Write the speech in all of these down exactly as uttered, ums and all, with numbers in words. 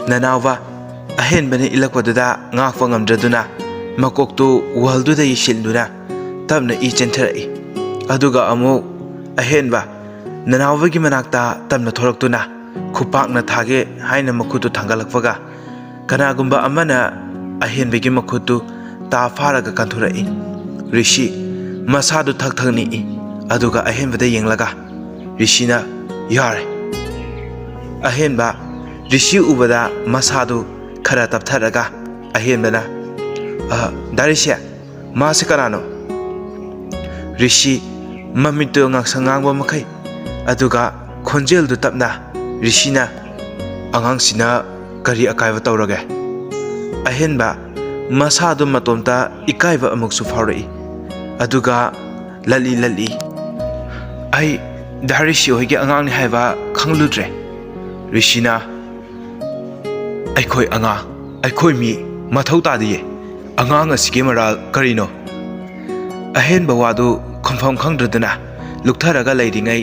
ꯅꯅꯥꯎꯕ ꯑꯍꯦꯟꯕꯅ ꯏꯜꯂꯛꯄꯗꯨꯗ ꯉꯥꯛꯄ ꯉꯝꯗ꯭ꯔꯗꯨꯅ ꯃꯀꯣꯛꯇꯨ ꯋꯥꯜꯗꯨꯗ ꯌꯩꯁꯤꯟꯗꯨꯅ ꯇꯞꯅ ꯏ ꯆꯦꯟꯊꯔꯛꯏ꯫ ꯑꯗꯨꯒ ꯑꯃꯨꯛ ꯑꯍꯦꯟꯕ ꯅꯅꯥꯎꯕꯒꯤ ꯃꯅꯥꯛꯇ ꯇꯞꯅ ꯊꯣꯔꯛꯇꯨꯅ ꯈꯨꯄꯥꯛꯅ ꯊꯥꯒꯦ ꯍꯥꯏꯅ ꯃꯈꯨꯠꯇꯨ ꯊꯥꯡꯒꯠꯂꯛꯄꯒ ꯀꯅꯥꯒꯨꯝꯕ ꯑꯃꯅ ꯑꯍꯦꯟꯕꯒꯤ ꯃꯈꯨꯠꯇꯨ ꯇꯥ ꯐꯥꯔꯒ ꯀꯟꯊꯣꯔꯛꯏ꯫ ꯔꯤꯁꯤ ꯃꯁꯥꯗꯨ ꯊꯛ ꯊꯛ ꯅꯤꯛꯏ꯫ ꯑꯗꯨꯒ ꯑꯍꯦꯟꯕꯗ ꯌꯦꯡꯂꯒ ꯔꯤꯁꯤꯅ, "ꯌꯥꯔꯦ!" ꯑꯍꯦꯟꯕ ꯔꯤꯁꯤ ꯎꯕꯗ ꯃꯁꯥꯗꯨ ꯈꯔ ꯇꯞꯊꯔꯒ ꯑꯍꯦꯟꯕꯅ, "ꯑ, ꯗꯥ ꯔꯤꯁꯤ, ꯃꯥꯁꯦ ꯀꯅꯥꯅꯣ?" ꯔꯤꯁꯤ ꯃꯃꯤꯠꯇꯨ ꯉꯥꯡꯁꯪ ꯉꯥꯡꯕ ꯃꯈꯩ, ꯑꯗꯨꯒ ꯈꯣꯟꯖꯦꯜꯗꯨ ꯇꯞꯅ, ꯔꯤꯁꯤꯅ, "ꯑꯉꯥꯡꯁꯤꯅ ꯀꯔꯤ ꯑꯀꯥꯏꯕ ꯇꯧꯔꯒꯦ?" ꯑꯍꯦꯟꯕ ꯃꯁꯥꯗꯨ ꯃꯇꯣꯝꯇ ꯏꯀꯥꯏꯕ ꯑꯃꯨꯛꯁꯨ ꯐꯥꯎꯔꯛꯏ꯫ ꯑꯗꯨꯒ ꯂꯠꯂꯤ ꯂꯠꯂꯤ, "ꯑꯩ ꯗꯥ ꯔꯤꯁꯤ ꯍꯣꯏꯒꯤ ꯑꯉꯥꯡꯅꯤ ꯍꯥꯏꯕ ꯈꯪꯂꯨꯗ꯭ꯔꯦ꯫" ꯔꯤꯁꯤꯅ, "ꯑꯩꯈꯣꯏ ꯑꯉꯥꯡ, ꯑꯩꯈꯣꯏ ꯃꯤ ꯃꯊꯧ ꯇꯥꯗꯤꯌꯦ꯫ ꯑꯉꯥꯡ ꯑꯁꯤꯒꯤ ꯃꯔꯥꯜ ꯀꯔꯤꯅꯣ?" ꯑꯍꯦꯟꯕ ꯋꯥꯗꯨ ꯈꯨꯝꯐꯝ ꯈꯪꯗ꯭ꯔꯗꯨꯅ ꯂꯨꯛꯊꯔꯒ ꯂꯩꯔꯤꯉꯩ,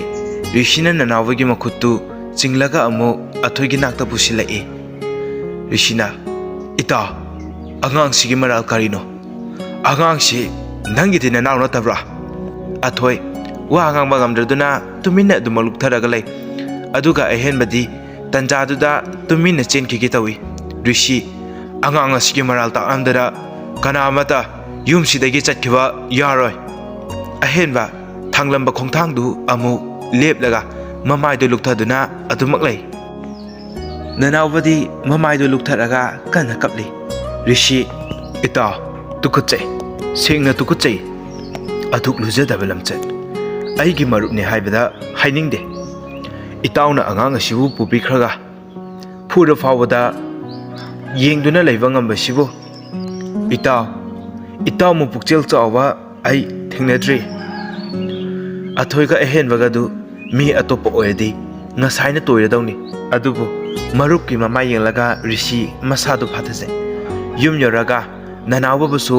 ꯔꯤꯁꯤꯅ ꯅꯅꯥꯎꯕꯒꯤ ꯃꯈꯨꯠꯇꯨ ꯆꯤꯡꯂꯒ ꯑꯃꯨꯛ ꯑꯊꯣꯏꯒꯤ ꯅꯥꯛꯇ ꯄꯨꯁꯤꯜꯂꯛꯏ꯫ ꯔꯤꯁꯤꯅ, "ꯏꯇꯥꯎ, ꯑꯉꯥꯡꯁꯤꯒꯤ ꯃꯔꯥꯜ ꯀꯔꯤꯅꯣ? ꯑꯉꯥꯡꯁꯤ ꯅꯪꯒꯤꯗꯤ ꯅꯅꯥꯎ ꯅꯠꯇꯕ꯭ꯔꯥ?" ꯑꯊꯣꯏ ꯋꯥ ꯉꯥꯡꯕ ꯉꯝꯗ꯭ꯔꯗꯨꯅ ꯇꯨꯃꯤꯟꯅ ꯑꯗꯨꯃꯛ ꯂꯨꯛꯊꯔꯒ ꯂꯩ꯫ ꯑꯗꯨꯒ ꯑꯍꯦꯟꯕꯗꯤ ꯇꯟꯖꯥꯗꯨꯗ ꯇꯨꯃꯤꯟꯅ ꯆꯦꯟꯈꯤꯒꯦ ꯇꯧꯏ꯫ ꯔꯤꯁꯤ, "ꯑꯉꯥꯡ ꯑꯁꯤꯒꯤ ꯃꯔꯥꯜ ꯇꯥꯛꯂꯝꯗꯅ ꯀꯅꯥ ꯑꯃꯠꯇ ꯌꯨꯝꯁꯤꯗꯒꯤ ꯆꯠꯈꯤꯕ ꯌꯥꯔꯣꯏ꯫" ꯑꯍꯦꯟꯕ ꯊꯥꯡꯂꯝꯕ ꯈꯣꯡꯊꯥꯡꯗꯨ ꯑꯃꯨꯛ ꯂꯦꯞꯂꯒ ꯃꯃꯥꯏꯗꯨ ꯂꯨꯛꯊꯗꯨꯅ ꯑꯗꯨꯃꯛ ꯂꯩ꯫ ꯅꯅꯥꯎꯕꯗꯤ ꯃꯃꯥꯏꯗꯨ ꯂꯨꯛꯊꯔꯒ ꯀꯟꯅ ꯀꯞꯂꯤ꯫ ꯔꯤꯁꯤ, "ꯏꯇꯥꯎ, ꯇꯨꯀꯠꯆꯩ꯫ ꯁꯦꯡꯅ ꯇꯨꯀꯠꯆꯩ꯫ ꯑꯗꯨꯛ ꯂꯨꯖꯗꯕ ꯂꯝꯆꯠ꯫ ꯑꯩꯒꯤ ꯃꯔꯨꯞꯅꯤ ꯍꯥꯏꯕꯗ ꯍꯥꯏꯅꯤꯡꯗꯦ꯫ ꯏꯇꯥꯎꯅ ꯑꯉꯥꯡ ꯑꯁꯤꯕꯨ ꯄꯨꯕꯤꯈ꯭ꯔꯒ ꯐꯨꯔ ꯐꯥꯎꯕꯗ ꯌꯦꯡꯗꯨꯅ ꯂꯩꯕ ꯉꯝꯕꯁꯤꯕꯨ꯫ ꯏꯇꯥꯎ, ꯏꯇꯥꯎꯃꯨꯛ ꯄꯨꯛꯆꯦꯜ ꯆꯥꯎꯕ ꯑꯩ ꯊꯦꯡꯅꯗ꯭ꯔꯤ꯫" ꯑꯊꯣꯏꯒ ꯑꯍꯦꯟꯕꯒꯗꯨ ꯃꯤ ꯑꯇꯣꯞꯄ ꯑꯣꯏꯔꯗꯤ ꯉꯁꯥꯏꯅ ꯇꯣꯏꯔꯗꯧꯅꯤ꯫ ꯑꯗꯨꯕꯨ ꯃꯔꯨꯞꯀꯤ ꯃꯃꯥꯏ ꯌꯦꯡꯂꯒ ꯔꯤꯁꯤ ꯃꯁꯥꯗꯨ ꯐꯥꯊꯖꯩ꯫ ꯌꯨꯝ ꯌꯧꯔꯒ ꯅꯅꯥꯎꯕꯕꯨꯁꯨ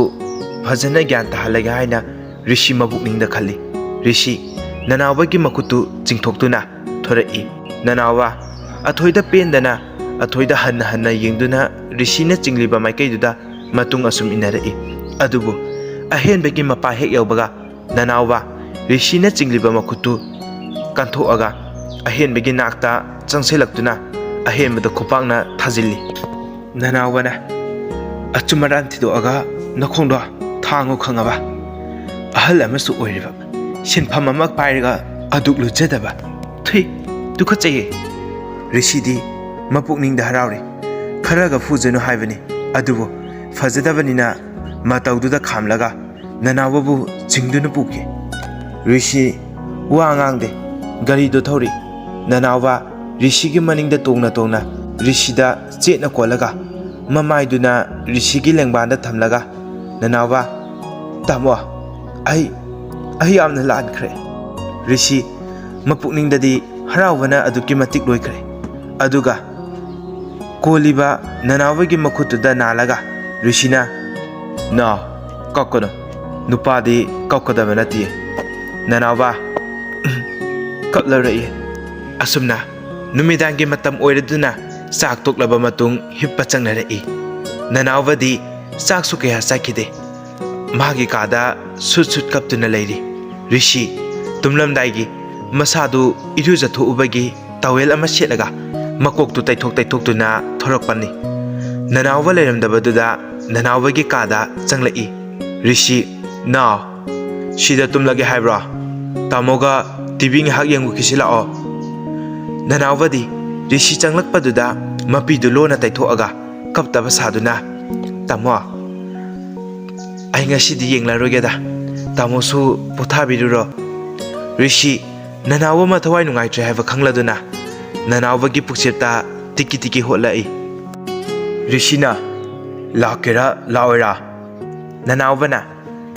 ꯐꯖꯅ ꯒ꯭ꯌꯥꯟ ꯇꯥꯍꯜꯂꯒꯦ ꯍꯥꯏꯅ ꯔꯤꯁꯤ ꯃꯕꯨꯛꯅꯤꯡꯗ ꯈꯜꯂꯤ꯫ ꯔꯤꯁꯤ ꯅꯅꯥꯎꯕꯒꯤ ꯃꯈꯨꯠꯇꯨ ꯆꯤꯡꯊꯣꯛꯇꯨꯅ ꯊꯣꯔꯛꯏ꯫ ꯅꯅꯥꯎꯕ ꯑꯊꯣꯏꯗ ꯄꯦꯟꯗꯅ ꯑꯊꯣꯏꯗ ꯍꯟꯅ ꯍꯟꯅ ꯌꯦꯡꯗꯨꯅ ꯔꯤꯁꯤꯅ ꯆꯤꯡꯂꯤꯕ ꯃꯥꯏꯀꯩꯗꯨꯗ ꯃꯇꯨꯡ ꯑꯁꯨꯝ ꯏꯟꯅꯔꯛꯏ꯫ ꯑꯗꯨꯕꯨ ꯑꯍꯦꯟꯕꯒꯤ ꯃꯄꯥ ꯍꯦꯛ ꯌꯧꯕꯒ ꯅꯅꯥꯎꯕ ꯔꯤꯁꯤꯅ ꯆꯤꯡꯂꯤꯕ ꯃꯈꯨꯠꯇꯨ ꯀꯟꯊꯣꯛꯑꯒ ꯑꯍꯦꯟꯕꯒꯤ ꯅꯥꯛꯇ ꯆꯪꯁꯤꯜꯂꯛꯇꯨꯅ ꯑꯍꯦꯟꯕꯗ ꯈꯨꯄꯥꯛꯅ ꯊꯥꯖꯤꯜꯂꯤ꯫ ꯅꯅꯥꯎꯕꯅ ꯑꯆꯨꯝ ꯑꯔꯥꯟ ꯊꯤꯗꯣꯛꯑꯒ ꯅꯈꯣꯡꯗꯣ ꯊꯥꯡꯉꯨ ꯈꯪꯉꯕ? ꯑꯍꯜ ꯑꯃꯁꯨ ꯑꯣꯏꯔꯤꯕ, ꯁꯤꯟꯐꯝ ꯑꯃ ꯄꯥꯏꯔꯒ ꯑꯗꯨꯛ ꯂꯨꯖꯗꯕ꯫ ꯊꯨꯏ, ꯇꯨꯀꯠꯆꯩꯌꯦ꯫ ꯔꯤꯁꯤꯗꯤ ꯃꯄꯨꯛꯅꯤꯡꯗ ꯍꯔꯥꯎꯔꯤ꯫ ꯈꯔꯒ ꯐꯨꯖꯅꯨ ꯍꯥꯏꯕꯅꯤ, ꯑꯗꯨꯕꯨ ꯐꯖꯗꯕꯅꯤꯅ ꯃꯇꯧꯗꯨꯗ ꯈꯥꯝꯂꯒ ꯅꯅꯥꯎꯕꯕꯨ ꯆꯤꯡꯗꯨꯅ ꯄꯨꯈꯤ꯫ ꯔꯤꯁꯤ ꯋꯥ ꯉꯥꯡꯗꯦ, ꯒꯥꯔꯤꯗꯨ ꯊꯧꯔꯤ꯫ ꯅꯅꯥꯎꯕ ꯔꯤꯁꯤꯒꯤ ꯃꯅꯤꯡꯗ ꯇꯣꯡꯅ ꯇꯣꯡꯅ ꯔꯤꯁꯤꯗ ꯆꯦꯠꯅ ꯀꯣꯜꯂꯒ ꯃꯃꯥꯏꯗꯨꯅ ꯔꯤꯁꯤꯒꯤ ꯂꯦꯡꯕꯥꯟꯗ ꯊꯝꯂꯒ, "ꯅꯅꯥꯎꯕ, ꯇꯥꯃꯣ, ꯑꯩ, ꯑꯩ ꯌꯥꯝꯅ ꯂꯥꯟꯈ꯭ꯔꯦ꯫" ꯔꯤꯁꯤ ꯃꯄꯨꯛꯅꯤꯡꯗꯗꯤ ꯍꯔꯥꯎꯕꯅ ꯑꯗꯨꯛꯀꯤ ꯃꯇꯤꯛ ꯂꯣꯏꯈ꯭ꯔꯦ꯫ ꯑꯗꯨꯒ ꯀꯣꯜꯂꯤꯕ ꯅꯅꯥꯎꯕꯒꯤ ꯃꯈꯨꯠꯇꯨꯗ ꯅꯥꯜꯂꯒ ꯔꯤꯁꯤꯅ, "ꯅꯥꯎ, ꯀꯞꯀꯅꯨ꯫ ꯅꯨꯄꯥꯗꯤ ꯀꯞꯀꯗꯕ ꯅꯠꯇꯦ꯫ ꯅꯅꯥꯎꯕ, ꯀꯞꯂꯔꯣꯏꯌꯦ꯫" ꯑꯁꯨꯝꯅ ꯅꯨꯃꯤꯗꯥꯡꯒꯤ ꯃꯇꯝ ꯑꯣꯏꯔꯗꯨꯅ ꯆꯥꯛ ꯇꯣꯛꯂꯕ ꯃꯇꯨꯡ ꯍꯤꯞꯄ ꯆꯪꯅꯔꯛꯏ꯫ ꯅꯅꯥꯎꯕꯗꯤ ꯆꯥꯛꯁꯨ ꯀꯌꯥ ꯆꯥꯈꯤꯗꯦ꯫ ꯃꯥꯒꯤ ꯀꯥꯗ ꯁꯨꯠ ꯁꯨꯠ ꯀꯞꯇꯨꯅ ꯂꯩꯔꯤ꯫ ꯔꯤꯁꯤ ꯇꯨꯝꯂꯝꯗꯥꯏꯒꯤ ꯃꯁꯥꯗꯨ ꯏꯔꯨꯖꯊꯣꯛꯎꯕꯒꯤ ꯇꯋꯦꯜ ꯑꯃ ꯁꯦꯠꯂꯒ ꯃꯀꯣꯛꯇꯨ ꯇꯩꯊꯣꯛ ꯇꯩꯊꯣꯛꯇꯨꯅ ꯊꯣꯔꯛꯄꯅꯤ꯫ ꯅꯅꯥꯎꯕ ꯂꯩꯔꯝꯗꯕꯗꯨꯗ ꯅꯅꯥꯎꯕꯒꯤ ꯀꯥꯗ ꯆꯪꯂꯛꯏ꯫ ꯔꯤꯁꯤ, "ꯅꯥꯎ, ꯁꯤꯗ ꯇꯨꯝꯂꯒꯦ ꯍꯥꯏꯕ꯭ꯔꯣ? ꯇꯥꯃꯣꯒ ꯇꯤꯚꯤ ꯉꯥꯏꯍꯥꯛ ꯌꯦꯡꯉꯨꯈꯤꯁꯤ ꯂꯥꯛꯑꯣ꯫" ꯅꯅꯥꯎꯕꯗꯤ ꯔꯤꯁꯤ ꯆꯪꯂꯛꯄꯗꯨꯗ ꯃꯄꯤꯗꯨ ꯂꯣꯟꯅ ꯇꯩꯊꯣꯛꯑꯒ ꯀꯞꯇꯕ ꯁꯥꯗꯨꯅ, "ꯇꯥꯃꯣ, ꯑꯩ ꯉꯁꯤꯗꯤ ꯌꯦꯡꯂꯔꯣꯏꯒꯦꯗ꯫ ꯇꯥꯃꯣꯁꯨ ꯄꯣꯊꯥꯕꯤꯔꯨꯔꯣ꯫" ꯔꯤꯁꯤ ꯅꯅꯥꯎꯕ ꯃꯊꯋꯥꯏ ꯅꯨꯡꯉꯥꯏꯇ꯭ꯔꯦ ꯍꯥꯏꯕ ꯈꯪꯂꯗꯨꯅ ꯅꯅꯥꯎꯕꯒꯤ ꯄꯨꯛꯆꯦꯞꯇ ꯇꯤꯀꯤ ꯇꯤꯀꯤ ꯍꯣꯠꯂꯛꯏ꯫ ꯔꯤꯁꯤꯅ, "ꯂꯥꯛꯀꯦꯔꯥ ꯂꯥꯛꯑꯣꯏꯔꯥ?" ꯅꯅꯥꯎꯕꯅ,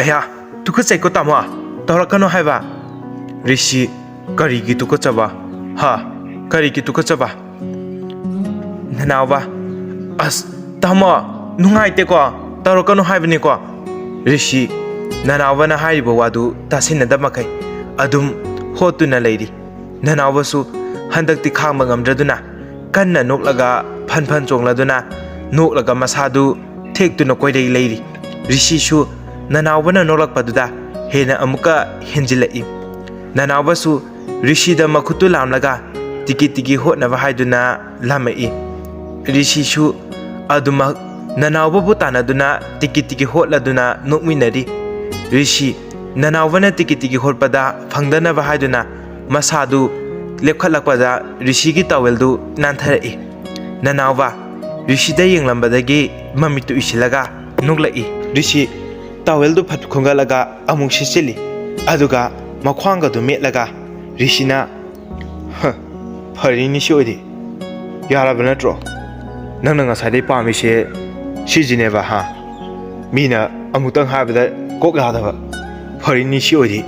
"ꯑꯌꯥ, ꯇꯨꯀꯠꯆꯩꯀꯣ ꯇꯥꯃꯣ, ꯇꯧꯔꯛꯀꯅꯣ ꯍꯥꯏꯕ꯫" ꯔꯤꯁꯤ, "ꯀꯔꯤꯒꯤ ꯇꯨꯀꯠꯆꯕ? ꯍꯥ? ꯀꯔꯤꯒꯤ ꯇꯨꯀꯠꯆꯕ?" ꯅꯅꯥꯎꯕ, "ꯑꯁ, ꯇꯥꯃꯣ, ꯅꯨꯡꯉꯥꯏꯇꯦꯀꯣ, ꯇꯧꯔꯛꯀꯅꯨ ꯍꯥꯏꯕꯅꯤꯀꯣ꯫" ꯔꯤꯁꯤ ꯅꯅꯥꯎꯕꯅ ꯍꯥꯏꯔꯤꯕ ꯋꯥꯗꯨ ꯇꯥꯁꯤꯟꯅꯗꯕ ꯃꯈꯩ ꯑꯗꯨꯝ ꯍꯣꯠꯇꯨꯅ ꯂꯩꯔꯤ꯫ ꯅꯅꯥꯎꯕꯁꯨ ꯍꯟꯗꯛꯇꯤ ꯈꯥꯡꯕ ꯉꯝꯗ꯭ꯔꯗꯨꯅ ꯀꯟꯅ ꯅꯣꯛꯂꯒ ꯐꯟ ꯐꯟ ꯆꯣꯡꯂꯗꯨꯅ ꯅꯣꯛꯂꯒ ꯃꯁꯥꯗꯨ ꯊꯦꯛꯇꯨꯅ ꯀꯣꯏꯔꯩ ꯂꯩꯔꯤ꯫ ꯔꯤꯁꯤꯁꯨ ꯅꯅꯥꯎꯕꯅ ꯅꯣꯛꯂꯛꯄꯗꯨꯗ ꯍꯦꯟꯅ ꯑꯃꯨꯛꯀ ꯍꯦꯟꯖꯤꯜꯂꯛꯏ꯫ ꯅꯅꯥꯎꯕꯁꯨ ꯔꯤꯁꯤꯗ ꯃꯈꯨꯠꯇꯨ ꯂꯥꯝꯂꯒ ꯇꯤꯀꯤ ꯇꯤꯀꯤ ꯍꯣꯠꯅꯕ ꯍꯥꯏꯗꯨꯅ ꯂꯥꯝꯃꯛꯏ꯫ ꯔꯤꯁꯤꯁꯨ ꯑꯗꯨꯃꯛ ꯅꯅꯥꯎꯕꯕꯨ ꯇꯥꯟꯅꯗꯨꯅ ꯇꯤꯀꯤ ꯇꯤꯀꯤ ꯍꯣꯠꯂꯗꯨꯅ ꯅꯣꯛꯃꯤꯟꯅꯔꯤ꯫ ꯔꯤꯁꯤ ꯅꯅꯥꯎꯕꯅ ꯇꯤꯀꯤ ꯇꯤꯀꯤ ꯍꯣꯠꯄꯗ ꯐꯪꯗꯅꯕ ꯍꯥꯏꯗꯨꯅ ꯃꯁꯥꯗꯨ ꯂꯦꯞꯈꯠꯂꯛꯄꯗ ꯔꯤꯁꯤꯒꯤ ꯇꯥꯋꯦꯜꯗꯨ ꯅꯥꯟꯊꯔꯛꯏ꯫ ꯅꯅꯥꯎꯕ ꯔꯤꯁꯤꯗ ꯌꯦꯡꯂꯝꯕꯗꯒꯤ ꯃꯃꯤꯠꯇꯨ ꯎꯏꯁꯤꯜꯂꯒ ꯅꯣꯛꯂꯛꯏ꯫ ꯔꯤꯁꯤ ꯇꯥꯋꯦꯜꯗꯨ ꯐꯠ ꯈꯨꯝꯒꯠꯂꯒ ꯑꯃꯨꯛ ꯁꯤꯠꯆꯤꯜꯂꯤ꯫ ꯑꯗꯨꯒ ꯃꯈ꯭ꯋꯥꯡꯒꯗꯨ ꯃꯦꯠꯂꯒ ꯔꯤꯁꯤꯅ, "ꯍ, ꯐꯔꯤꯅꯤ ꯁꯤ ꯑꯣꯏꯗꯤ꯫ ꯌꯥꯔꯕ ꯅꯠꯇ꯭ꯔꯣ? ꯅꯪꯅ ꯉꯁꯥꯏꯗꯩ ꯄꯥꯝꯃꯤꯁꯦ ꯁꯤꯁꯤꯅꯦꯕ, ꯍꯥ? ꯃꯤꯅ ꯑꯃꯨꯛꯇꯪ ꯍꯥꯏꯕꯗ ꯀꯣꯛ ꯌꯥꯗꯕ꯫ ꯐꯔꯤꯅꯤ ꯁꯤ ꯑꯣꯏꯗꯤ"꯫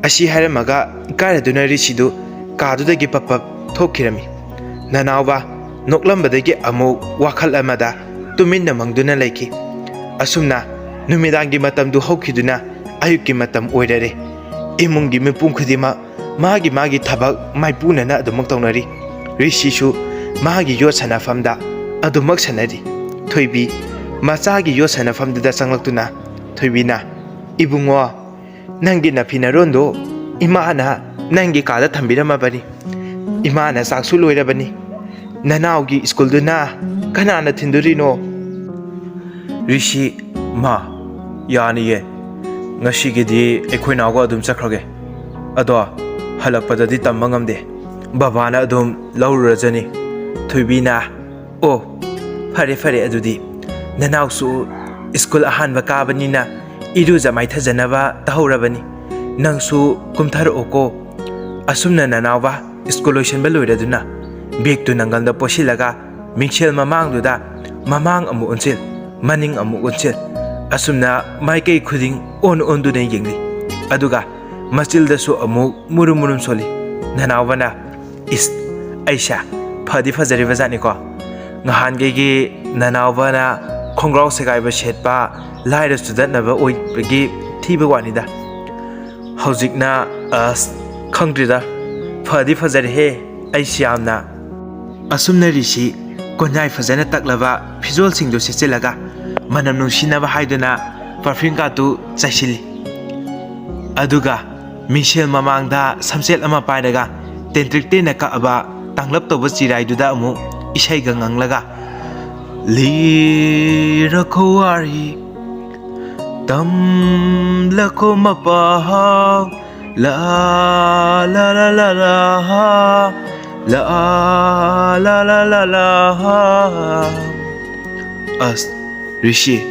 ꯑꯁꯤ ꯍꯥꯏꯔꯝꯃꯒ ꯏꯀꯥꯏꯔꯗꯨꯅ ꯔꯤꯁꯤꯗꯨ ꯀꯥꯗꯨꯗꯒꯤ ꯄꯞ ꯄꯞ ꯊꯣꯛꯈꯤꯔꯝꯃꯤ꯫ ꯅꯅꯥꯎꯕ ꯅꯣꯛꯂꯝꯕꯗꯒꯤ ꯑꯃꯨꯛ ꯋꯥꯈꯜ ꯑꯃꯗ ꯇꯨꯃꯤꯟꯅ ꯃꯪꯗꯨꯅ ꯂꯩꯈꯤ꯫ ꯑꯁꯨꯝꯅ ꯅꯨꯃꯤꯗꯥꯡꯒꯤ ꯃꯇꯝꯗꯨ ꯍꯧꯈꯤꯗꯨꯅ ꯑꯌꯨꯛꯀꯤ ꯃꯇꯝ ꯑꯣꯏꯔꯔꯦ꯫ ꯏꯃꯨꯡꯒꯤ ꯃꯤꯄꯨꯝ ꯈꯨꯗꯤꯡꯃꯛ ꯃꯥꯒꯤ ꯃꯥꯒꯤ ꯊꯕꯛ ꯃꯥꯏꯄꯨꯅꯅ ꯑꯗꯨꯃꯛ ꯇꯧꯅꯔꯤ꯫ ꯔꯤꯁꯤꯁꯨ ꯃꯥꯒꯤ ꯌꯣꯠ ꯁꯥꯟꯅꯐꯝꯗ ꯑꯗꯨꯃꯛ ꯁꯥꯟꯅꯔꯤ꯫ ꯊꯣꯏꯕꯤ ꯃꯆꯥꯒꯤ ꯌꯣꯠ ꯁꯥꯟꯅꯐꯝꯗꯨꯗ ꯆꯪꯂꯛꯇꯨꯅ ꯊꯣꯏꯕꯤꯅ, "ꯏꯕꯨꯡꯉꯣ, ꯅꯪꯒꯤ ꯅꯐꯤ ꯅꯔꯣꯟꯗꯣ ꯏꯃꯥꯅ ꯅꯪꯒꯤ ꯀꯥꯗ ꯊꯝꯕꯤꯔꯝꯃꯕꯅꯤ꯫ ꯏꯃꯥꯅ ꯆꯥꯛꯁꯨ ꯂꯣꯏꯔꯕꯅꯤ꯫ ꯅꯅꯥꯎꯒꯤ ꯁ꯭ꯀꯨꯜꯗꯨꯅ ꯀꯅꯥꯅ ꯊꯤꯟꯗꯣꯔꯤꯅꯣ?" ꯔꯤꯁꯤ, "ꯃꯥ, ꯌꯥꯅꯤꯌꯦ꯫ ꯉꯁꯤꯒꯤꯗꯤ ꯑꯩꯈꯣꯏ ꯅꯥꯎꯒ ꯑꯗꯨꯝ ꯆꯠꯈ꯭ꯔꯒꯦ꯫ ꯑꯗꯣ ꯍꯜꯂꯛꯄꯗꯗꯤ ꯇꯝꯕ ꯉꯝꯗꯦ꯫ ꯕꯕꯥꯅ ꯑꯗꯨꯝ ꯂꯧꯔꯨꯔꯖꯅꯤ"꯫ ꯊꯣꯏꯕꯤꯅ, "ꯑꯣ, ꯐꯔꯦ ꯐꯔꯦ, ꯑꯗꯨꯗꯤ ꯅꯅꯥꯎꯁꯨ ꯁ꯭ꯀꯨꯜ ꯑꯍꯥꯟꯕ ꯀꯥꯕꯅꯤꯅ ꯏꯔꯨꯖ ꯃꯥꯏꯊꯖꯅꯕ ꯇꯧꯍꯧꯔꯕꯅꯤ꯫ ꯅꯪꯁꯨ ꯀꯨꯝꯊꯔꯛꯑꯣꯀꯣ"꯫ ꯑꯁꯨꯝꯅ ꯅꯅꯥꯎꯕ ꯁ꯭ꯀꯨꯜ ꯂꯣꯏꯁꯤꯟꯕ ꯂꯣꯏꯔꯗꯨꯅ ꯕꯦꯒꯇꯨ ꯅꯪꯒꯜꯗ ꯄꯣꯠꯁꯤꯜꯂꯒ ꯃꯤꯡꯁꯦꯜ ꯃꯃꯥꯡꯗꯨꯗ ꯃꯃꯥꯡ ꯑꯃꯨꯛ ꯑꯣꯟꯁꯤꯜ, ꯃꯅꯤꯡ ꯑꯃꯨꯛ ꯑꯣꯟꯁꯤꯜ, ꯑꯁꯨꯝꯅ ꯃꯥꯏꯀꯩ ꯈꯨꯗꯤꯡ ꯑꯣꯟ ꯑꯣꯟꯗꯨꯅ ꯌꯦꯡꯂꯤ꯫ ꯑꯗꯨꯒ ꯃꯆꯤꯜꯗꯁꯨ ꯑꯃꯨꯛ ꯃꯨꯔꯨꯝ ꯃꯨꯔꯨꯝ ꯁꯣꯜꯂꯤ꯫ ꯅꯅꯥꯎꯕꯅ, "ꯏꯁ, ꯑꯩꯁꯦ ꯐꯗꯤ ꯐꯖꯔꯤꯕ ꯖꯥꯠꯅꯤꯀꯣ꯫ ꯉꯍꯥꯟꯈꯩꯒꯤ ꯅꯅꯥꯎꯕꯅ ꯈꯣꯡꯒ꯭ꯔꯥꯎ ꯁꯦꯒꯥꯏꯕ ꯁꯦꯠꯄ ꯂꯥꯏꯔ ꯆꯨꯗꯠꯅꯕ ꯑꯣꯏꯕꯒꯤ ꯊꯤꯕ ꯋꯥꯅꯤꯗ꯫ ꯍꯧꯖꯤꯛꯅ, ꯑꯁ, ꯈꯪꯗ꯭ꯔꯤꯗ, ꯐꯗꯤ ꯐꯖꯔꯦꯍꯦ ꯑꯩꯁꯤ ꯌꯥꯝꯅ"꯫ ꯑꯁꯨꯝꯅ ꯔꯤꯁꯤ ꯀꯣꯟꯌꯥꯏ ꯐꯖꯅ ꯇꯛꯂꯕ ꯐꯤꯖꯣꯜꯁꯤꯡꯗꯨ ꯁꯦꯠꯆꯤꯜꯂꯒ ꯃꯅꯝ ꯅꯨꯡꯁꯤꯅꯕ ꯍꯥꯏꯗꯨꯅ ꯄꯔꯐ꯭ꯌꯨꯝ ꯀꯥꯠꯇꯨ ꯆꯥꯏꯁꯤꯜꯂꯤ꯫ ꯑꯗꯨꯒ ꯃꯤꯡꯁꯦꯜ ꯃꯃꯥꯡꯗ ꯁꯝꯆꯦꯠ ꯑꯃ ꯄꯥꯏꯔꯒ ꯇꯦꯟꯇ꯭ꯔꯤꯛ ꯇꯦꯟꯅ ꯀꯛꯑꯕ ꯇꯥꯡꯂꯞ ꯇꯧꯕ ꯆꯤꯔꯥꯏꯗꯨꯗ ꯑꯃꯨꯛ ꯏꯁꯩꯒ ꯉꯪꯂꯒ, "ꯂꯤꯔꯈꯣ ꯋꯥꯔꯤ, ꯇꯝꯂꯈꯣ ꯃꯄꯥꯎ, ꯂꯥ, ꯂꯥ, ꯂꯥ, ꯂꯥ, ꯂꯥ, ꯂꯥ, ꯂꯥ, ꯂꯥ, ꯂꯥ, ꯂꯥ"꯫ ꯑꯁ, ꯔꯤꯁꯤ,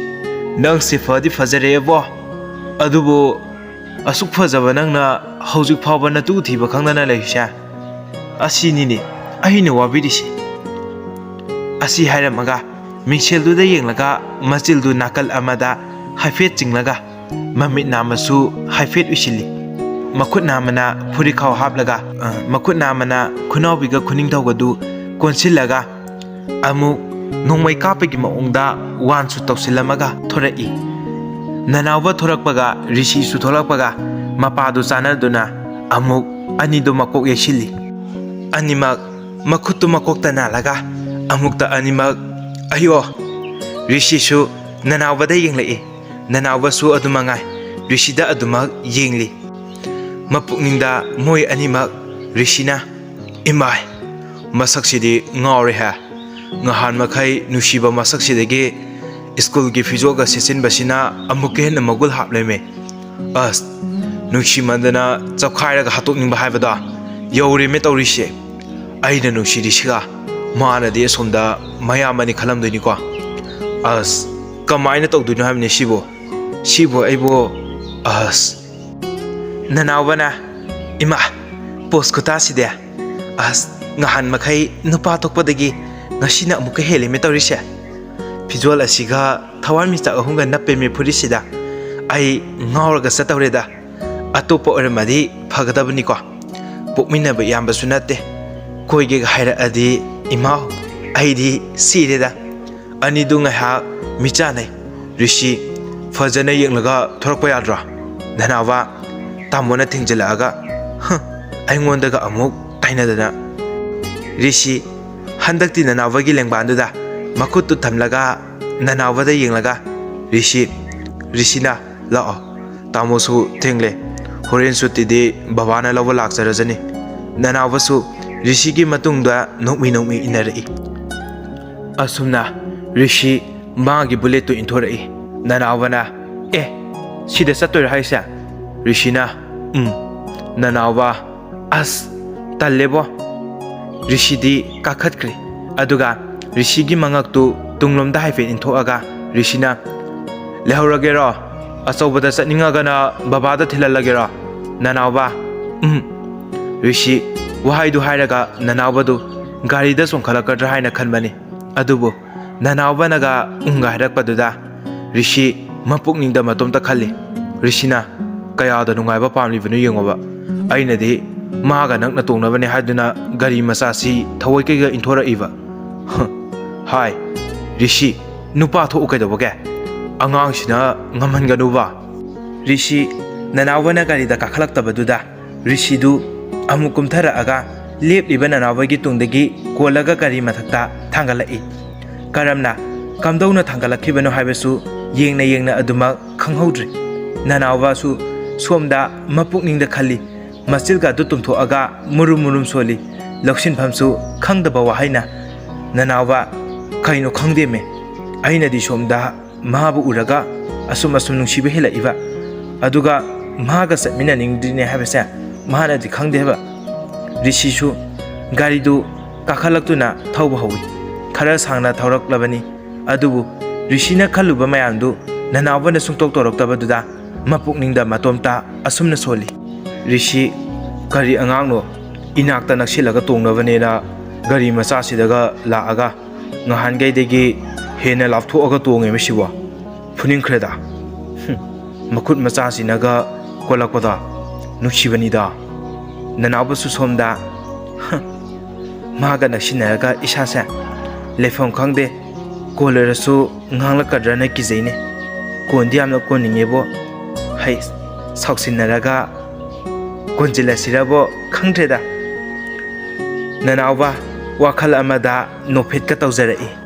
ꯅꯪꯁꯦ ꯐꯗꯤ ꯐꯖꯔꯦꯕꯣ꯫ ꯑꯗꯨꯕꯨ ꯑꯁꯨꯛ ꯐꯖꯕ ꯅꯪꯅ ꯍꯧꯖꯤꯛ ꯐꯥꯎꯕ ꯅꯇꯨ ꯊꯤꯕ ꯈꯪꯗꯅ ꯂꯩꯔꯤꯁꯦ? ꯑꯁꯤꯅꯤꯅꯦ ꯑꯩꯅ ꯋꯥꯕꯤꯔꯤꯁꯤ꯫ ꯑꯁꯤ ꯍꯥꯏꯔꯝꯃꯒ ꯃꯤꯡꯁꯦꯜꯗꯨꯗ ꯌꯦꯡꯂꯒ ꯃꯆꯤꯜꯗꯨ ꯅꯥꯀꯜ ꯑꯃꯗ ꯍꯥꯏꯐꯦꯠ ꯆꯤꯡꯂꯒ ꯃꯃꯤꯠ ꯅꯥꯝꯃꯁꯨ ꯍꯥꯏꯐꯦꯠ ꯎꯏꯁꯤꯜꯂꯤ꯫ ꯃꯈꯨꯠ ꯅꯥꯝꯃꯅ ꯐꯨꯔꯤꯠꯈꯥꯎ ꯍꯥꯞꯂꯒ, ꯑ, ꯃꯈꯨꯠ ꯅꯥꯝꯃꯅ ꯈꯨꯅꯥꯎꯕꯤꯒ ꯈꯨꯅꯤꯡꯊꯧꯒꯗꯨ ꯀꯣꯟꯁꯤꯜꯂꯒ ꯑꯃꯨꯛ ꯅꯣꯡꯃꯩ ꯀꯥꯞꯄꯒꯤ ꯃꯑꯣꯡꯗ ꯋꯥꯟꯁꯨ ꯇꯧꯁꯤꯜꯂꯝꯃꯒ ꯊꯣꯔꯛꯏ꯫ ꯅꯅꯥꯎꯕ ꯊꯣꯔꯛꯄꯒ ꯔꯤꯁꯤꯁꯨ ꯊꯣꯛꯂꯛꯄꯒ ꯃꯄꯥꯗꯨ ꯆꯥꯟꯅꯗꯨꯅ ꯑꯃꯨꯛ ꯑꯅꯤꯗꯨ ꯃꯀꯣꯛ ꯌꯩꯁꯤꯜꯂꯤ꯫ ꯑꯅꯤꯃꯛ ꯃꯈꯨꯠꯇꯨ ꯃꯀꯣꯛꯇ ꯅꯥꯜꯂꯒ ꯑꯃꯨꯛꯇ ꯑꯅꯤꯃꯛ, "ꯑꯌꯣ!" ꯔꯤꯁꯤꯁꯨ ꯅꯅꯥꯎꯕꯗ ꯌꯦꯡꯂꯛꯏ, ꯅꯅꯥꯎꯕꯁꯨ ꯑꯗꯨꯃꯉꯥꯏ ꯔꯤꯁꯤꯗ ꯑꯗꯨꯃꯛ ꯌꯦꯡꯂꯤ꯫ ꯃꯄꯨꯛꯅꯤꯡꯗ ꯃꯣꯏ ꯑꯅꯤꯃꯛ ꯔꯤꯁꯤꯅ, "ꯏꯃꯥꯏ, ꯃꯁꯛꯁꯤꯗꯤ ꯉꯥꯎꯔꯦꯍꯦ꯫ ꯉꯍꯥꯟ ꯃꯈꯩ ꯅꯨꯡꯁꯤꯕ ꯃꯁꯛꯁꯤꯗꯒꯤ ꯁ꯭ꯀꯨꯜꯒꯤ ꯐꯤꯖꯣꯜꯒ ꯁꯦꯠꯆꯤꯟꯕꯁꯤꯅ ꯑꯃꯨꯛꯀ ꯍꯦꯟꯅ ꯃꯒꯨꯟ ꯍꯥꯞꯂꯦꯃꯦ꯫ ꯑꯁ, ꯅꯨꯡꯁꯤꯃꯟꯗꯅ ꯆꯞꯈꯥꯏꯔꯒ ꯍꯥꯠꯇꯣꯛꯅꯤꯡꯕ ꯍꯥꯏꯕꯗꯣ ꯌꯧꯔꯦꯃꯦ ꯇꯧꯔꯤꯁꯦ꯫ ꯑꯩꯅ ꯅꯨꯡꯁꯤꯔꯤꯁꯤꯒ ꯃꯥꯅꯗꯤ ꯑꯁꯣꯝꯗ ꯃꯌꯥꯝꯕꯅꯤ ꯈꯜꯂꯝꯗꯣꯏꯅꯤꯀꯣ꯫ ꯑꯁ, ꯀꯃꯥꯏꯅ ꯇꯧꯗꯣꯏꯅꯣ ꯍꯥꯏꯕꯅꯤ ꯁꯤꯕꯨ? ꯁꯤꯕꯨ ꯑꯩꯕꯨ, ꯑꯁ"꯫ ꯅꯅꯥꯎꯕꯅ, "ꯏꯃꯥ, ꯄꯣꯁ ꯈꯨꯇꯥꯁꯤꯗꯤ! ꯑꯁ, ꯉꯍꯥꯟ ꯃꯈꯩ ꯅꯨꯄꯥ ꯊꯣꯛꯄꯗꯒꯤ ꯉꯁꯤꯅ ꯑꯃꯨꯛꯀ ꯍꯦꯜꯂꯦꯃꯦ ꯇꯧꯔꯤꯁꯦ꯫ ꯐꯤꯖꯣꯜ ꯑꯁꯤꯒ ꯊꯋꯥꯟꯃꯤꯆꯥꯛ ꯑꯍꯨꯝꯒ ꯅꯞꯄꯦꯃꯦ ꯐꯨꯔꯤꯠꯁꯤꯗ꯫ ꯑꯩ ꯉꯥꯎꯔꯒ ꯆꯠꯇꯧꯔꯦꯗ꯫ ꯑꯇꯣꯞꯄ ꯑꯣꯏꯔꯝꯃꯗꯤ ꯐꯒꯗꯕꯅꯤꯀꯣ꯫ ꯄꯣꯛꯃꯤꯟꯅꯕ ꯏꯌꯥꯝꯕꯁꯨ ꯅꯠꯇꯦ꯫ ꯀꯣꯏꯒꯦꯒ ꯍꯥꯏꯔꯛꯑꯗꯤ, ꯏꯃꯥꯎ, ꯑꯩꯗꯤ ꯁꯤꯔꯦꯗ"꯫ ꯑꯅꯤꯗꯨ ꯉꯥꯏꯍꯥꯛ ꯃꯤꯠ ꯆꯥꯟꯅꯩ꯫ ꯔꯤꯁꯤ, "ꯐꯖꯅ ꯌꯦꯡꯂꯒ ꯊꯣꯔꯛꯄ ꯌꯥꯗ꯭ꯔꯣ?" ꯅꯅꯥꯎꯕ, ꯇꯥꯃꯣꯅ ꯊꯤꯡꯖꯤꯜꯂꯛꯑꯒ, "ꯍ", ꯑꯩꯉꯣꯟꯗꯒ ꯑꯃꯨꯛ ꯇꯥꯏꯅꯗꯅ꯫ ꯔꯤꯁꯤ, ꯍꯟꯗꯛꯇꯤ ꯅꯅꯥꯎꯕꯒꯤ ꯂꯦꯡꯕꯥꯟꯗꯨꯗ ꯃꯈꯨꯠꯇꯨ ꯊꯝꯂꯒ ꯅꯅꯥꯎꯕꯗ ꯌꯦꯡꯂꯒ, "ꯔꯤꯁꯤ, ꯔꯤꯁꯤꯅ, ꯂꯥꯛꯑꯣ, ꯇꯥꯃꯣꯁꯨ ꯊꯦꯡꯂꯦ, ꯍꯣꯔꯦꯟ ꯁꯨꯇꯤꯗꯤ ꯕꯕꯥꯅ ꯂꯧꯕ ꯂꯥꯛꯆꯔꯖꯅꯤ"꯫ ꯅꯅꯥꯎꯕꯁꯨ ꯔꯤꯁꯤꯒꯤ ꯃꯇꯨꯡꯗ ꯅꯣꯛꯃꯤ ꯅꯣꯛꯃꯤ ꯏꯟꯅꯔꯛꯏ꯫ ꯑꯁꯨꯝꯅ ꯔꯤꯁꯤ ꯃꯥꯒꯤ ꯕꯨꯂꯦꯠꯇꯨ ꯏꯟꯊꯣꯔꯛꯏ꯫ ꯅꯅꯥꯎꯕꯅ, "ꯑꯦ, ꯁꯤꯗ ꯆꯠꯇꯣꯏꯔꯣ ꯍꯥꯏꯁꯦ?" ꯔꯤꯁꯤꯅ, "ꯎꯝ"꯫ ꯅꯅꯥꯎꯕ, "ꯑꯁ, ꯇꯜꯂꯦꯕꯣ"꯫ ꯔꯤꯁꯤꯗꯤ ꯀꯥꯈꯠꯈ꯭ꯔꯦ꯫ ꯑꯗꯨꯒ ꯔꯤꯁꯤꯒꯤ ꯃꯉꯛꯇꯨ ꯇꯨꯡꯂꯣꯝꯗ ꯍꯥꯏꯐꯦꯠ ꯏꯟꯊꯣꯛꯑꯒ ꯔꯤꯁꯤꯅ, "ꯂꯩꯍꯧꯔꯒꯦꯔꯣ? ꯑꯆꯧꯕꯗ ꯆꯠꯅꯤꯡꯉꯒꯅ ꯕꯕꯥꯗ ꯊꯤꯜꯍꯜꯂꯒꯦꯔꯣ?" ꯅꯅꯥꯎꯕ, "ꯎꯝ"꯫ ꯔꯤꯁꯤ ꯋꯥꯍꯩꯗꯨ ꯍꯥꯏꯔꯒ ꯅꯅꯥꯎꯕꯗꯨ ꯒꯥꯔꯤꯗ ꯆꯣꯡꯈꯠꯂꯛꯀꯗ꯭ꯔꯥ ꯍꯥꯏꯅ ꯈꯟꯕꯅꯤ꯫ ꯑꯗꯨꯕꯨ ꯅꯅꯥꯎꯕꯅꯒ "ꯎꯝ"ꯒ ꯍꯥꯏꯔꯛꯄꯗꯨꯗ ꯔꯤꯁꯤ ꯃꯄꯨꯛꯅꯤꯡꯗ ꯃꯇꯣꯝꯇ ꯈꯜꯂꯤ꯫ ꯔꯤꯁꯤꯅ, "ꯀꯌꯥꯗ ꯅꯨꯡꯉꯥꯏꯕ ꯄꯥꯝꯂꯤꯕꯅꯣ ꯌꯦꯡꯉꯣꯕ꯫ ꯑꯩꯅꯗꯤ ꯃꯥꯒ ꯅꯛꯅ ꯇꯣꯡꯅꯕꯅꯦ ꯍꯥꯏꯗꯨꯅ ꯒꯥꯔꯤ ꯃꯆꯥꯁꯤ ꯊꯑꯣꯏꯀꯩꯒ ꯏꯟꯊꯣꯔꯛꯏꯕ"꯫ "ꯍꯥꯏ, ꯔꯤꯁꯤ, ꯅꯨꯄꯥ ꯊꯣꯛꯎ ꯀꯩꯗꯧꯕꯒꯦ? ꯑꯉꯥꯡꯁꯤꯅ ꯉꯝꯍꯟꯒꯅꯨꯕ"꯫ ꯔꯤꯁꯤ ꯅꯅꯥꯎꯕꯅ ꯒꯥꯔꯤꯗ ꯀꯥꯈꯠꯂꯛꯇꯕꯗꯨꯗ ꯔꯤꯁꯤꯗꯨ ꯑꯃꯨꯛ ꯀꯨꯝꯊꯔꯛꯑꯒ ꯂꯦꯞꯂꯤꯕ ꯅꯅꯥꯎꯕꯒꯤ ꯇꯨꯡꯗꯒꯤ ꯀꯣꯜꯂꯒ ꯒꯥꯔꯤ ꯃꯊꯛꯇ ꯊꯥꯡꯒꯠꯂꯛꯏ꯫ ꯀꯔꯝꯅ, ꯀꯝꯗꯧꯅ ꯊꯥꯡꯒꯠꯂꯛꯈꯤꯕꯅꯣ ꯍꯥꯏꯕꯁꯨ ꯌꯦꯡꯅ ꯌꯦꯡꯅ ꯑꯗꯨꯃꯛ ꯈꯪꯍꯧꯗ꯭ꯔꯦ꯫ ꯅꯅꯥꯎꯕꯁꯨ ꯁꯣꯝꯗ ꯃꯄꯨꯛꯅꯤꯡꯗ ꯈꯜꯂꯤ, ꯃꯆꯤꯜꯒꯗꯨ ꯇꯨꯝꯊꯣꯛꯑꯒ ꯃꯨꯔꯨꯝ ꯃꯨꯔꯨꯝ ꯁꯣꯜꯂꯤ, ꯂꯧꯁꯤꯟꯐꯝꯁꯨ ꯈꯪꯗꯕ ꯋꯥꯍꯩꯅ꯫ ꯅꯅꯥꯎꯕ, "ꯀꯩꯅꯣ ꯈꯪꯗꯦꯃꯦ, ꯑꯩꯅꯗꯤ ꯁꯣꯝꯗ ꯃꯥꯕꯨ ꯎꯔꯒ ꯑꯁꯨꯝ ꯑꯁꯨꯝ ꯅꯨꯡꯁꯤꯕ ꯍꯦꯜꯂꯛꯏꯕ, ꯑꯗꯨꯒ ꯃꯥꯒ ꯆꯠꯃꯤꯟꯅꯅꯤꯡꯗ꯭ꯔꯤꯅꯦ ꯍꯥꯏꯕꯁꯦ ꯃꯥꯅꯗꯤ ꯈꯪꯗꯦ ꯍꯥꯏꯕ"꯫ ꯔꯤꯁꯤꯁꯨ ꯒꯥꯔꯤꯗꯨ ꯀꯥꯈꯠꯂꯛꯇꯨꯅ ꯊꯧꯕ ꯍꯧꯏ꯫ ꯈꯔ ꯁꯥꯡꯅ ꯊꯧꯔꯛꯂꯕꯅꯤ, ꯑꯗꯨꯕꯨ ꯔꯤꯁꯤꯅ ꯈꯜꯂꯨꯕ ꯃꯌꯥꯝꯗꯨ ꯅꯅꯥꯎꯕꯅ ꯁꯨꯡꯇꯧ ꯇꯧꯔꯛꯇꯕꯗꯨꯗ ꯃꯄꯨꯛꯅꯤꯡꯗ ꯃꯇꯣꯝꯇ ꯑꯁꯨꯝꯅ ꯁꯣꯜꯂꯤ꯫ ꯔꯤꯁꯤ, "ꯀꯔꯤ ꯑꯉꯥꯡꯅꯣ, ꯏꯅꯥꯛꯇ ꯅꯛꯁꯤꯜꯂꯒ ꯇꯣꯡꯅꯕꯅꯦꯅ ꯒꯥꯔꯤ ꯃꯆꯥꯁꯤꯗꯒ ꯂꯥꯛꯑꯒ ꯉꯍꯥꯟꯈꯩꯗꯒꯤ ꯍꯦꯟꯅ ꯂꯥꯞꯊꯣꯛꯑꯒ ꯇꯣꯡꯉꯦ ꯃꯁꯤꯕꯣ꯫ ꯐꯨꯅꯤꯡꯈ꯭ꯔꯦꯗ꯫ ꯍꯨꯝ, ꯃꯈꯨꯠ ꯃꯆꯥꯁꯤꯅꯒ ꯀꯣꯜꯂꯛꯄꯗꯣ ꯅꯨꯡꯁꯤꯕꯅꯤꯗ"꯫ ꯅꯅꯥꯎꯕꯁꯨ ꯁꯣꯝꯗ, "ꯍ, ꯃꯥꯒ ꯅꯛꯁꯤꯟꯅꯔꯒ ꯏꯁꯥꯁꯦ ꯂꯩꯐꯝ ꯈꯪꯗꯦ, ꯀꯣꯜꯂꯔꯁꯨ ꯉꯥꯡꯂꯛꯀꯗ꯭ꯔꯅ ꯀꯤꯖꯩꯅꯦ꯫ ꯀꯣꯟꯗꯤ ꯌꯥꯝꯅ ꯀꯣꯟꯅꯤꯡꯉꯦꯕꯣ꯫ ꯍꯩ, ꯁꯥꯎꯁꯤꯟꯅꯔꯒ ꯀꯣꯟꯁꯤꯜꯂꯁꯤꯔꯕꯣ ꯈꯪꯗ꯭ꯔꯦꯗ"꯫ ꯅꯅꯥꯎꯕ, ꯋꯥꯈꯜ ꯑꯃꯗ ꯅꯣꯛꯐꯦꯠꯀ ꯇꯧꯖꯔꯛꯏ꯫